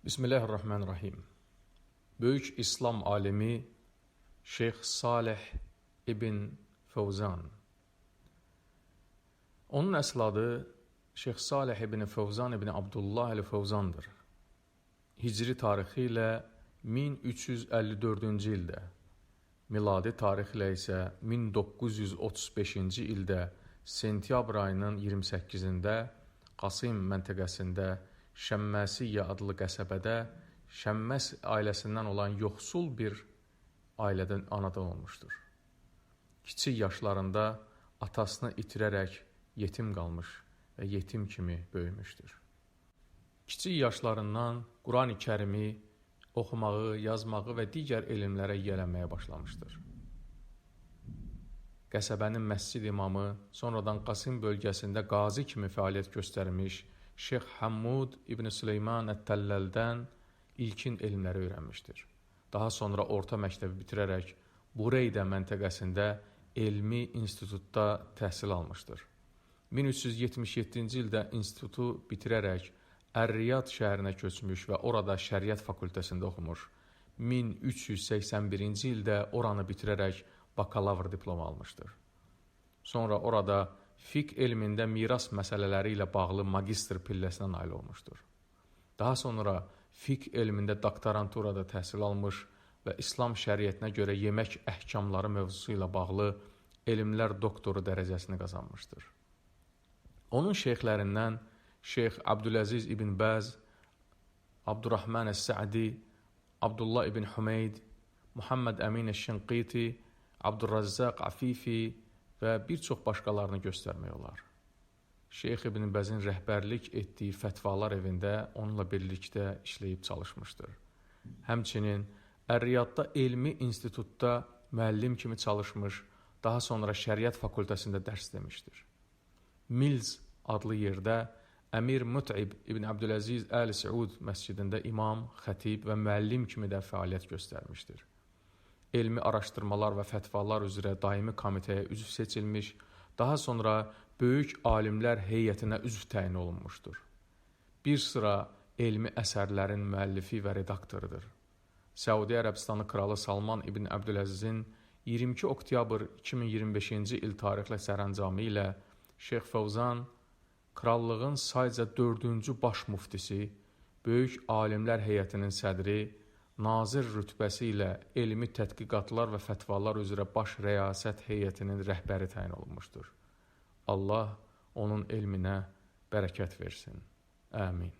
Bismillahirrahmanirrahim. Böyük İslam alimi Şeyx Salih ibn Fövzan. Onun əsl adı Şeyx Salih ibn Fövzan ibn Abdullah el-Fövzandır. Hicri tarixi ilə 1354-cü ildə, miladi tarixlə isə 1935-ci ildə sentyabr ayının 28-də Qasım məntəqəsində Şəmməsiyyə adlı qəsəbədə Şəmməs ailəsindən olan yoxsul bir ailədən anadan olmuşdur. Kiçik yaşlarında atasını itirərək yetim qalmış və yetim kimi böyümüşdür. Kiçik yaşlarından Qurani Kərimi oxumağı, yazmağı və digər elmlərə yiyələnməyə başlamışdır. Qəsəbənin məscid imamı, sonradan Qasım bölgəsində qazi kimi fəaliyyət göstərmiş Şeyx Hammud ibn Süleyman Ət-Təlləldən ilkin elmləri öyrənmişdir. Daha sonra orta məktəbi bitirərək Bureydə məntəqəsində elmi institutda təhsil almışdır. 1377-ci ildə institutu bitirərək Ər-Riyad şəhərinə köçmüş və orada şəriət fakültəsində oxumuş. 1381-ci ildə oranı bitirərək bakalavr diplomu almışdır. Sonra orada fiqh elmində miras məsələləri ilə bağlı magistr pilləsinə nail olmuşdur. Daha sonra fiqh elmində doktoranturada təhsil almış və İslam şəriətinə görə yemək əhkamları mövzusu ilə bağlı elmlər doktoru dərəcəsini qazanmışdır. Onun şeyxlərindən Şeyx Abdüləziz ibn Bəz, Abdurrahman Əs-Sə'di, Abdullah ibn Hümeyd, Muhammed Əmin Əş-Şinqiti, Abdurrazzaq Afifi və bir çox başqalarını göstərmək olar. Şeyx İbn Bəzin rəhbərlik etdiyi fətvalar evində onunla birlikdə işləyib çalışmışdır. Həmçinin Ər-Riyadda elmi institutda müəllim kimi çalışmış, daha sonra şəriət fakültəsində dərs demişdir. Milz adlı yerdə Əmir Mut'ib İbn Abdüləziz Əl-Səud məscidində imam, xətib və müəllim kimi də fəaliyyət göstərmişdir. Elmi araşdırmalar və fətvalar üzrə daimi komitəyə üzv seçilmiş, daha sonra böyük alimlər heyətinə üzv təyin olunmuşdur. Bir sıra elmi əsərlərin müəllifi və redaktorudur. Səudiyyə Ərəbistanı kralı Salman İbn Əbdüləzizin 22 oktyabr 2025-ci il tarixli sərəncamı ilə Şeyx Fövzan krallığın sayca 4-cü baş muftisi, böyük alimlər heyətinin sədri, nazir rütbəsi ilə elmi tədqiqatlar və fətvalar üzrə baş rəyasət heyətinin rəhbəri təyin olunmuşdur. Allah onun elminə bərəkət versin. Amin.